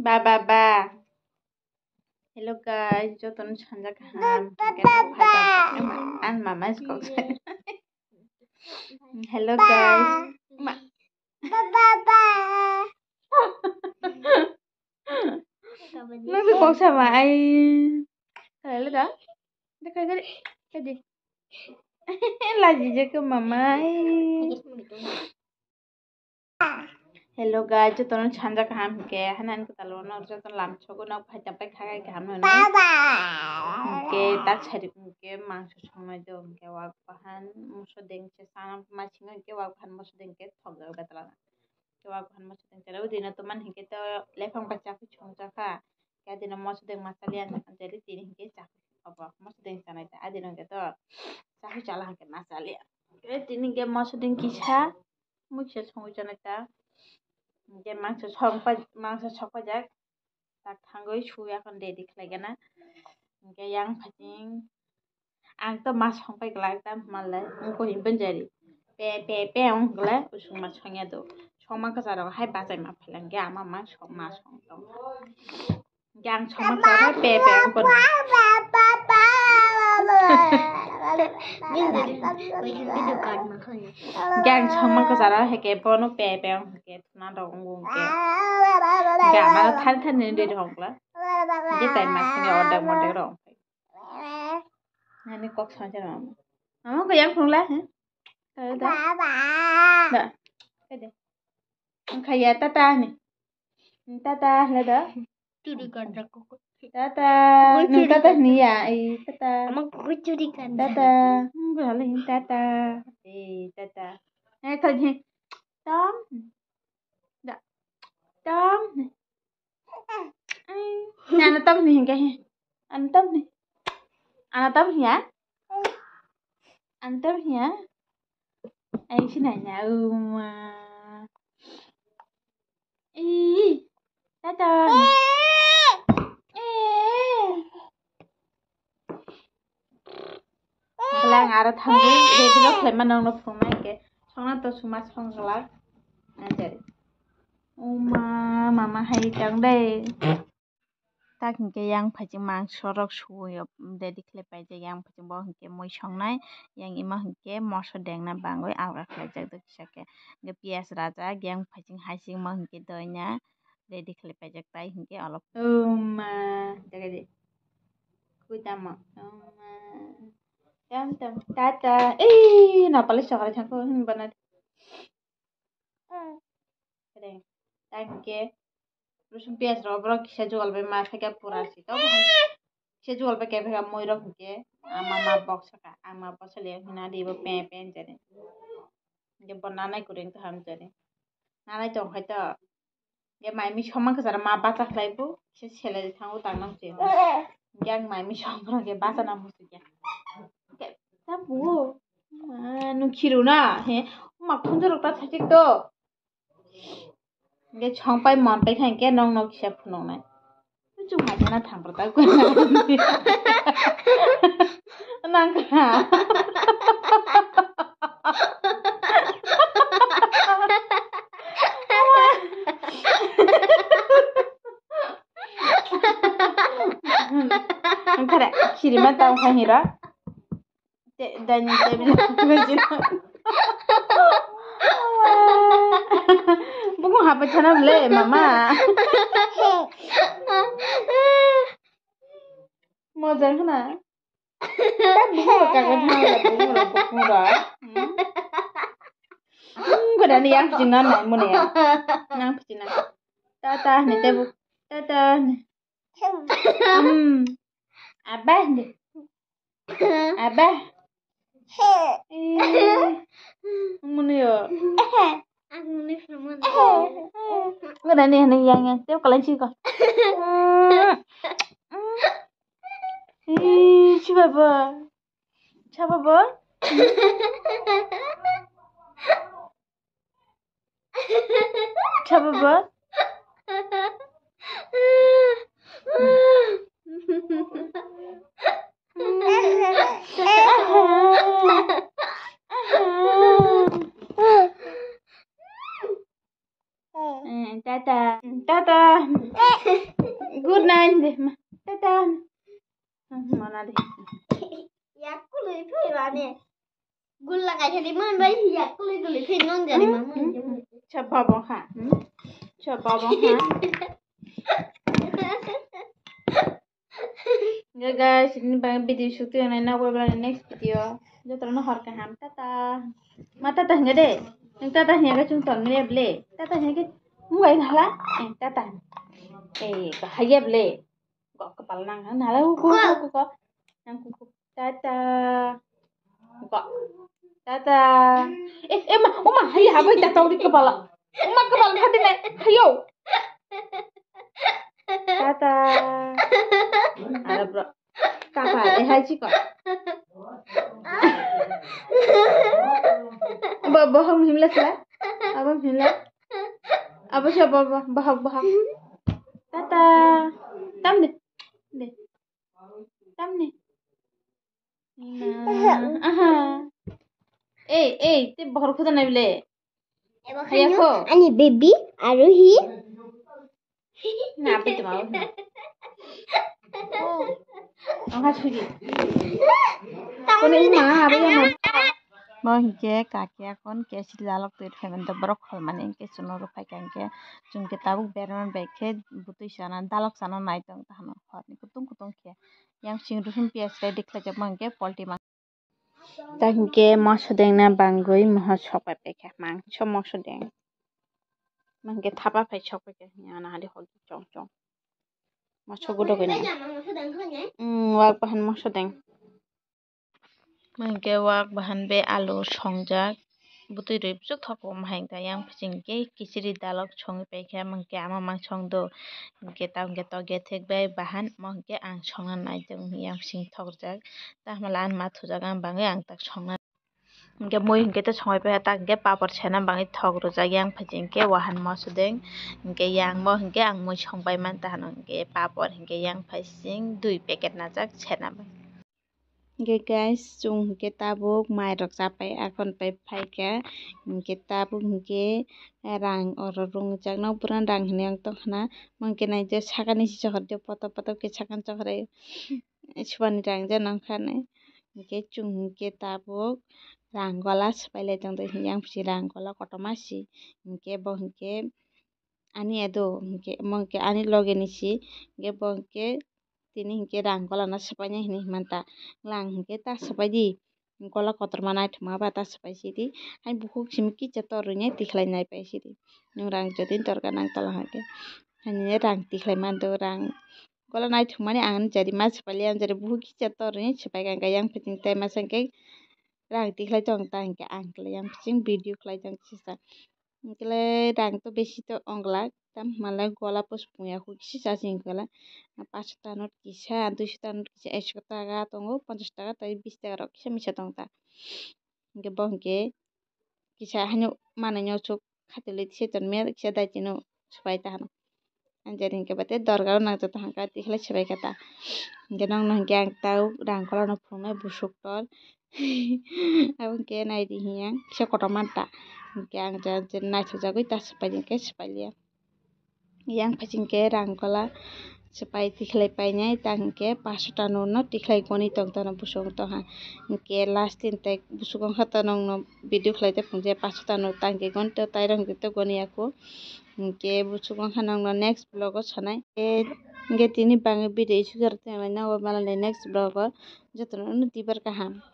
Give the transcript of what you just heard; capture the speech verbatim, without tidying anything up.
Ba, ba, ba. Hello guys, jotono sanja kaham. Ba, ba, ba, ba. Ang mama is called. Hello guys. Ma. Ba, ba, ba. Nang tu kok sama ai. Hello da. Dekai gari. Kadi. Laji je ke mama ai. Hello guys, jotono sanja kaham hingke, hanan kwtal ono jotono lamsogo nok phai tangpai khagai kaham no. Baba. Hingke tak sari hingke mangso songnai do hingke wak bahan muso dengse sana masingo hingke wak bahan muso dengke thokjak betla. Hingke wak bahan muso dengse ro dino toman hingke to lephang bai chakui songjakha. Hingke dino muso deng masaliya jeri tini hingke chakui obo muso deng sanai ta adino hingke to chakui chala hingke masaliya. Hingke tini hingke muso deng kisa. Mui kisa songwi chana ta. Hingke mangso song pai, mangso sok paijak. Tak thangwi sui akhon ready khlai gana. Hingke yang phating. Ang to ma song pai glak ta malai. Wngkha himban jari. Pe, pe, pe wng glak. Usung ma songya do. Song ma kwcharo hai bachai ma phailangya ama ma song ma song tong. Yang sama sama pepe ang kono. Yang sama ko sara heke bono pepe ang heke tuna dong ung ke. Yang mana thani thani ni dong la. Dia tai mas ni order model rong. Nani kok sama sama. Mama ko yang phung la he. Baba. Da. Kede. Ang kaya tata ni. Tata hla da. Churi ganda koko. Tata. Koko nung churi tata ganda. Ni ya. Ai tata. Ama koko churi ganda. Tata. Hmm, gula le tata. Eh, tata. Eh, kau ni. Tam. Da. Tam. Ai. Ni ana tam ni hingga he. Ana tam ni. Ana tam ya. Ana tam ya. Ai sini ya uma. Ih, tata. Eh. Belang aro thangwi ready rok khlaima nokno phunuknai hwnkhe songna to suma songglak. Anjari. Uma mama hai tang dei. Tak hwnkhe yang phaijak mangso rok suwi ready khlai paijak yang phaijak bo hwnkhe mui songnai yang imo hwnkhe moso dengna bangwi alga khlaijak do kisa khe hwnkhe piyaj rajak yang phaijak hai singmo hwnkhe doina ready khlai paijak tai hwnkhe olok. Uma jaga de kui tamo uma tam tam tata ei napali sokrai thangkho hwnbana. Kere, tai hwnkhe rosong piyaj rok borok kisa jugal bai ma thakya pura si. Kisa jugal bai kepha khe moi rok hwnkhe ama ma bok saka, ama bok sali hwna di bo pe pe jani. Hwnkhe bo nanai kwrwi wngkha hamjani. Nanai tong khai to. Hwnkhe mai mi songma kwcharo ma bacha khlai bo kisa selai thango tang nang se. Hwnkhe ang mai mi song rok khe bacha nang muchukya. Hwnkhe ta buo. Ma nung khiru na he. Ma khunju rok ta thajik to. Hingke songpai monpai kha hingke nokno kisa phunuknai. Chwng hai kheno thangpra ta nangkha. Wngkhare khirima tamo kha hiro. Te, dan, te, bini, bini. Buku hapa chana bole, mama. Moja khna. Ta buku rok kakai thang ya, buku rok, buku rok. Hmm? Hmm, gada ni yang piching na nai mo ne. Nang piching na. Tata ne te bu. Tata ne. Hmm. Abah ne. Abah. Eh, muni yo. Ang muni phrwngmani. Ngana ni hani yang yang teo kalan si ko. Eh, si baba. Sa baba. Sa baba. Tata. Tata. Good night de. Ma. Tata. Mana de. Yak kului phaimani. Gulla kaisa di mon bai yak kului kului phai non jani ma mon jani. Cha baba ha. Hmm? Cha baba ha. Ga guys, ini bang video shooting na na wala next video. Jotono hor kaham, tata. Ma tata hingga de. Nang tata hingga chung tong ni ble. Tata hingga muai nala. Eh, tata. Eh, bahaya ble. Kok kepala nang nala ku ku ku ku. Nang ku ku. Tata. Kok. Tata. Eh, eh, ma, uma, hai, habai tata uri kepala. Uma kepala hati nai. Hayo. Tata. Ada bro. Tata, eh, hai chiko. Bo, bohong himla sila. Abo himla. Abo siya bo, bo, bohok, bohok. Tata. Tam de. De. Tam de. Aha. Ei, ei, te bohor khuda nai bile. Ebo Iya khaino ko. Ani baby, Arohi. Na, apa itu mau? Oh. Angka suji. Kone ma, apa yang mau? Bo hingke kaki akon ke sidi dalok twi phaimani to borok kholmani hingke chwng noro phaikha hingke chwng ke tabuk berman bai khe bwtwi sana dalok sana nai tong tahano horni kutung kutung khe yang sing rosong piyaj ready khlaijak ma hingke polti ma. Ta hingke mosodeng na bangwi moha sok pai paikha mangso mosodeng. Ma hingke thapa phai sok paikha hingke ana hadi hok chong chong. Moso gudok ini. Hmm, wak bahan mosodeng. Ma hingke wak bahan be alu songjak. Bwtwi rwi bwswk thok o ma hingke yang pijing ke kichiri dalok songwi paikha, ma hingke ama mang song do. Hingke ta hingke tok gethek bai bahan, ma hingke ang songna nai tong yang pijing thokjak. Ta hamala ang ma thujak ang bangwi ang tak songna. Hingke mui hingke ta songwi paikha, ta hingke papor sena bangwi thok rwjak yang pijing ke wahan mosodeng. Hingke yang mo hingke ang mui songbai man ta hano hingke papor hingke yang pijing dui packet najak sena bai. Hingke guys, chwng hingke tabuk mairok chapai akhon pai phaikha. Hingke tabuk hingke rang oro rwngjak, nok bwrwni rang hinwi ang tongkha na. Mo hingke naijak sakani si sohor de, poto poto khe sakani sohor de subani rang je nangkha hinwi. Hingke chwng hingke tabuk rang gola swpailai tongdi, hingke yang pisi rang gola kotorma si. Hingke bo hingke ani ado hingke, mo hingke ani loge ni si, hingke bo hingke tini hingke rang gola no swpainai hinwi himanta. Lang hingke ta swpai di, gola kotorma naithokma ba ta swpai sidi. Hai bukhuk simi kisa tor rwinai tikhlai nai pai sidi. Nwng rang jodi dorkar nang tola hake. Haini rang tikhlai mando, rang gola naithokmani ang jari ma swpai liya, jari bukhuk kisa tor rwinai swpai kha, hingke yang pijing tai masa hingke rang tikhlai tong ta hingke ang khlai yang pijing video khlai tong sisa. Hingke le rang to besi to ong glak, tam hwnba le gola post pungya kho kisa chasing khe le. Paanch sota note kisa, dui sota note kisa, ek sota taka tongo, ponchash taka tei bish taka rok kisa misa tong ta. Hingke bo hingke kisa haino manwi no chuk khatulwi se tonmaya kisa daitino swpai ta hano. Ang jani hingke bate dorgaro nangjato hangka tikhlai swbai kha ta. Hingke nokno hingke ang tau rang gola no phunuknai busuk tor. Abo hingke naidi hinya kisa kotorma ta. Hingke ang jani naithokjagwi ta swpai hingke swpai liya. Yang phaising khe rang gola swpai tikhlai painai, ta hwnkhe paanch sota note no tikhlai goni tong tono busuk tongha. Hwnkhe last din tai busuk wngkha to nokno video khlai tei phunukjai paanch sota note ta hwnkhe goni to tairok hwnkhe to goni ya kho. Hwnkhe busuk wngkha nokno next vlog o sanai. Hwnkhe tini bagwi video isuk aro tonglaina o malani next vlog o jotono no dibar kaham.